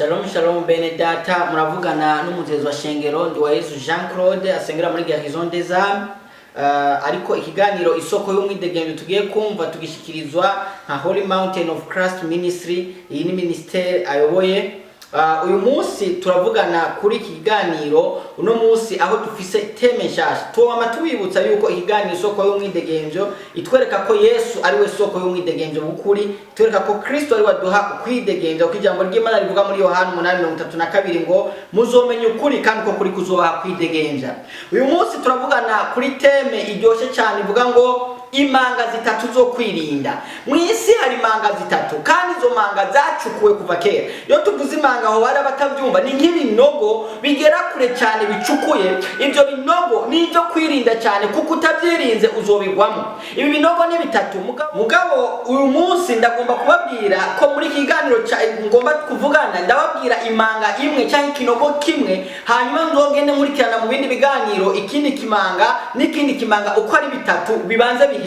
Shalom shalom, bene data. Muravugana n'umuzezi wa shengero Nduwayezu Jean Claude, asengera muri Garison des Âmes. Ariko ikiganiro Isoko y'Umwidegemvyo tugiye kumva tugishikirizwa nka Holy Mountain of Christ Ministry. Iyi ni ministère ayoboye. Uyu munsi turavugana kuri iki kiganiro uno munsi aho dufise thème nshasha. Tuwama tubibutsa yuko ikiganiro Isoko y'Umwidegemvyo itwereka ko Yesu ari we soko y'umwidegemvyo w'ukuri, itwereka ko Kristo ari we aduha ukwidegemvya, kuko ijambo ry'Imana rivuga muri Yohana 8:32 ngo muzomenya ukuri kandi ko kuri kuzobaha kwidegemvya. Uyu munsi turavugana kuri thème iryoshe cyane ivuga ngo imanga zitatu zo kwirinda. Mu isi hari imanga zitatu, kandi izo manga zacukuwe kuva kera. Iyo tuvuze imanga, aho bari abatabyumva, ni nk'ibinogo bigera kure cyane bicukuye. Ibyo binogo ni ibyo kwirinda cyane, kuko utabyirinze uzobigwamo. Ibi binogo ni bitatu. Mugabo uyu munsi ndagomba kubabwira ko muri iki kiganiro ngomba kuvugana, ndababwira imanga imwe cyangwa ikinogo kimwe, hanyuma nzogende nkurikirana mu bindi biganiro ikindi kimanga n'ikindi kimanga, uko ari bitatu bibanze bihere.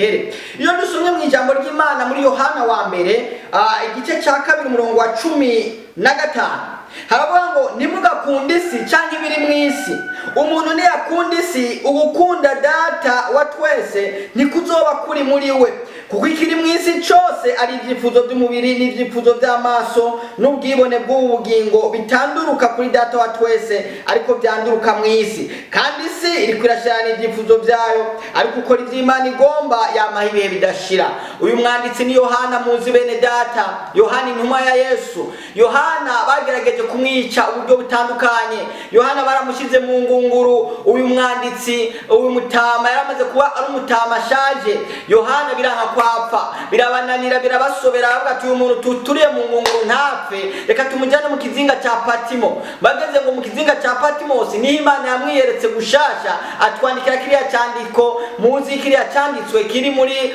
Iyo dusomye mu ijambo ry'Imana muri Yohana wa mbere, igice cya 2, umurongo wa 15, haravuga ngo ntimugakunde isi cyangwa ibiri mu isi. Umuntu niyakunda isi, ugukunda Data wa twese ntikuzoba kuri muri we, kuko ikiri mu isi cyose ari ibyifuzo by'umubiri n'ibyifuzo by'amaso n'ubwibone bw'ubu bugingo, bitanduruka kuri Data wa twese, ariko byanduruka mu isi. Kandi isi iriko irashirana ibyifuzo byayo, ariko ukora iby'Imana igomba yamaho ibihe bidashira. Uyu mwanditsi ni Yohana muzi, bene data, Yohana intumwa ya Yesu. Yohana bagerageje kumwica uburyo butandukanye. Yohana baramushyize mu ngunguru. Uyu mwanditsi, uyu mutama, yaramaze kuba ari umutama ashaje. Yohana biranka kwapfa, birabananira, birabasobera. Baravuga ati: "Uyu muntu tuturiye mu ngunguru ntapfe, reka tumujyane mu kizinga cya Patimo." Bageze ngo mu kizinga cya Patimosi, niho Imana yamwiyeretse gushasha, atwandikira kiriya cyandiko muzi, kiriya cyanditswe kiri muri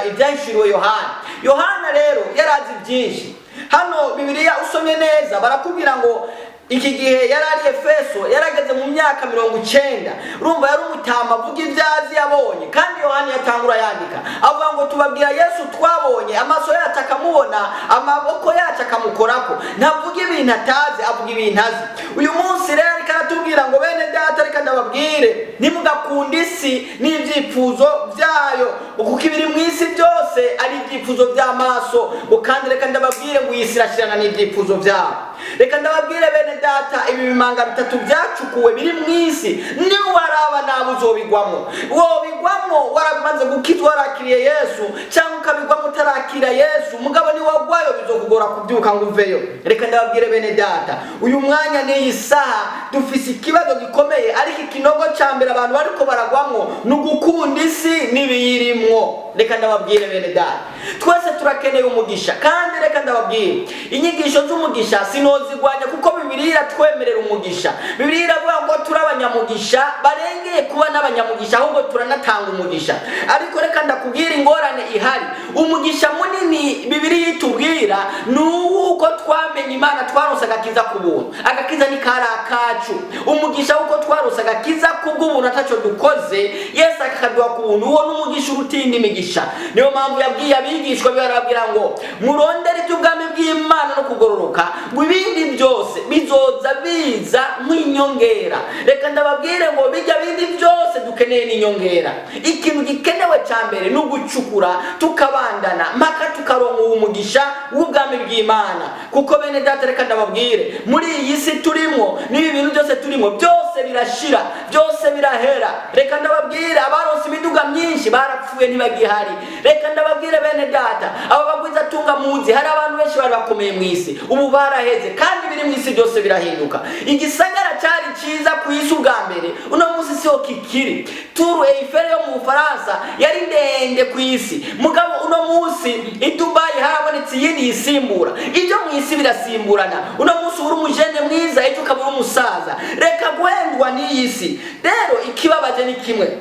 Ibyahishuriwe Yohana. Yohana rero yarazi byinshi. Hano Bibiliya usomye neza barakubwira ngo iki gihe yari ari Efeso, yarageze mu myaka 90. Urumva yari umutama avuga ibyo azi yabonye. Kandi Yohani yatangura yandika avuga ngo tubabwira Yesu twabonye, amaso yacu akamubona, amaboko yacu akamukorako. Ntavuga ibintu atazi, avuga ibintu azi. Uyu munsi rero ariko aratubwira ngo: "Bene data, reka ndababwire, ntimugakunde isi n'ibyifuzo byayo, kuko ibiri mu isi byose ari ibyifuzo by'amaso." Ngo kandi reka ndababwire ngo iyi si irashirana n'ibyifuzo byabo. Reka ndababwire, bene data, ibi bimanga bitatu byacukuwe biri mu isi, niwaraba nawe uzobigwamo. Wobigwamo waramaze gukizwa, warakiriye Yesu, cyangwa ukabigwamo utarakira Yesu. Mugabo niwagwayo bizokugora kubyuka ngo uveyo. Reka ndababwire, bene data, uyu mwanya n'iyi saha dufise ikibazo gikomeye, ariko ikinogo cya mbere abantu bariko baragwamwo ni ugukunda isi n'ibiyirimwo. Reka ndababwire, bene data, twese turakeneye umugisha. Kandi reka ndababwire, inyigisho z'umugisha sinozigwanya, kuko Bibiliya iratwemerera umugisha. Bibiliya iravuga ngo turi abanyamugisha barengeye kuba n'abanyamugisha, ahubwo turanatanga umugisha. Ariko reka ndakubwira ingorane ihari. Umugisha munini Bibiliya itubwira ni uw'uko twamenye Imana, twaronse agakiza ku buntu. Agakiza ni kari akacu. Umugisha w'uko twaronse agakiza kubw'ubuntu, ataco dukoze, Yesu akakaduha ku buntu, uwo ni umugisha uruta iyindi migisha. Niyo mpamvu yabwiye abigishwa be, barababwira ngo murondere iby'ubwami bw'Imana no kugororoka, ngo ibindi byose bizoza biza nk'inyongera. Reka ndababwire ngo bijya bindi byose dukeneye n'inyongera. Ikintu gikenewe cya mbere ni ugucukura, tukabandana mpaka tukaronka uwo mugisha w'ubwami bw'Imana. Kuko, bene data, reka ndababwire, muri iyi si turimo n'ibi bintu byose turimo, byose birashira, byose birahera. Reka ndababwire, abaronse imiduga myinshi barapfuye, ntibagihari. Reka ndababwire, bene data, abo bagwizatunga muzi, hari abantu benshi bari bakomeye mu isi, ubu baraheze. Kandi biri mu isi byose birahinduka. Igisagara cyari cyiza ku isi ubwa mbere, uno munsi siho kikiri. Tour Eiffel yo mu Bufaransa yari ndende ku isi, mugabo uno munsi i Dubai harabonetse iyindi yisimbura. Ibyo mu isi birasimburana. Uno munsi uri umujene mwiza, ejo ukaba uri umusaza. Reka guhendwa n'iyi si. Rero ikibabaje ni kimwe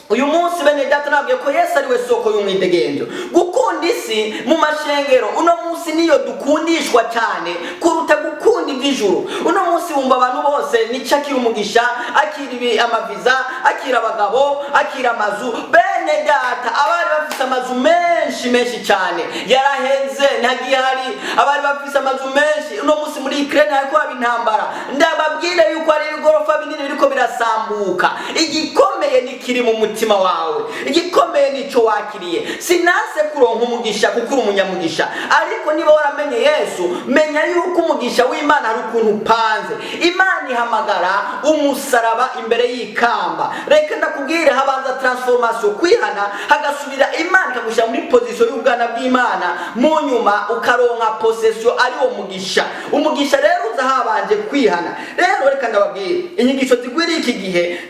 uyu munsi, bene data, nabwiye ko Yesu ari we soko y'umwidegenzo. Gukunda isi mu mashengero uno munsi niyo dukundishwa cyane kuruta gukunda iby'ijuru. Uno munsi wumva abantu bose nicyo akira umugisha, akira ibi, amaviza, akira abagabo, akira amazu. Bene Bene data, abari bafise amazu menshi menshi cyane yaraheze, ntagihari. Abari bafise amazu menshi, uno munsi muri Ukraine hariko haba intambara. Ndababwire yuko hari ibigorofa binini biriko birasambuka. Igikomeye ni kiri mu mutima wawe, igikomeye nico wakiriye. Sinase kuronka umugisha kuko uri umunyamugisha, ariko niba waramenye Yesu, menya yuko umugisha w'Imana hari ukuntu upanze. Imana ihamagara umusaraba imbere y'ikamba. Reka ndakubwire, habanza transformation, kwihana, hagasubira Imana ikagushyira muri position y'ubwana bw'Imana, mu nyuma ukaronka possession, ari wo mugisha. Umugisha rero uza habanje kwihana. Rero reka ndababwire, inyigisho zigwiriye iki gihe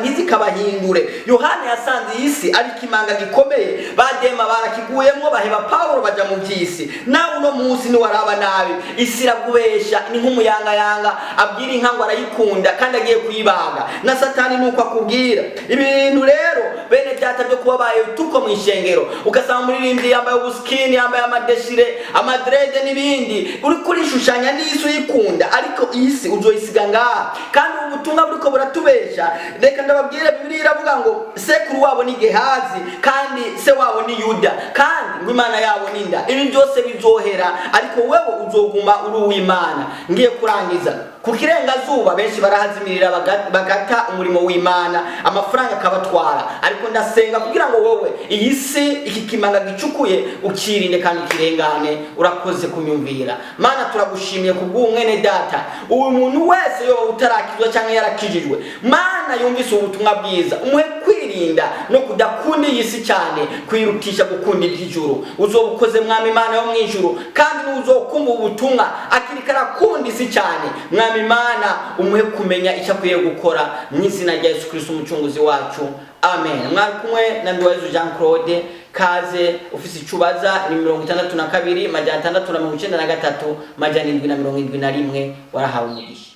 ntizikabahindure. Yohana yasanze iyi si ari ikimanga gikomeye, badema barakiguyemwo, baheba Pawulo baja mu by'isi. Nawe uno munsi niwaraba nabi, isi iragubesha. Ni nk'umuyangayanga abwira inka ngo arayikunda kandi agiye kuyibaga. Na Satani nuko akubwira ibintu. Rero bene data, byo kuba baye tuko mu ishengero, ugasanga umuririmbyi yambaye ubusikini, yambaye amadeshire, amadrede n'ibindi, uri kurishushanya n'isi uyikunda, ariko iyi si uzoyisiga ngaha. Kandi ubu butumwa buriko buratubesha. Reka ndababwire, Bibiliya iravuga ngo sekuru wabo ni Gehazi, kandi se wabo ni Yuda, kandi ngo Imana yabo ni nda. Ibi byose bizohera, ariko wewe uzoguma uri uw'Imana. Ngiye kurangiza. Ku kirengazuba benshi barahazimirira, bagata umurimo w'Imana, amafaranga akabatwara. Ariko ndasenga kugira ngo wowe iyi si, iki kimanga gicukuye, ukirinde kandi ukirengane. Urakoze kunyumvira. Mana, turagushimiye kubw'uwo mwene data. Uyu muntu wese yoba utarakizwa cyangwa yarakijijwe, Mana, yumvise ubutumwa bwiza, umuhe kwirinda no kudakunda iyi si cyane, kwirutisha gukunda iby'ijuru. Uzoba ukoze, Mwami Imana yo mu ijuru. Kandi n'uzokumva ubutumwa akiriko arakunda isi cyane, Mwami Imana, umuhe kumenya icyo akwiye gukora, mu izina rya Yesu Kristo umucunguzi wacu, amen. Mwari kumwe na Nduwayezu Jean Claude. Kaze, ufise icyo ubaza ni 62 693 771. Warahawe umugisha.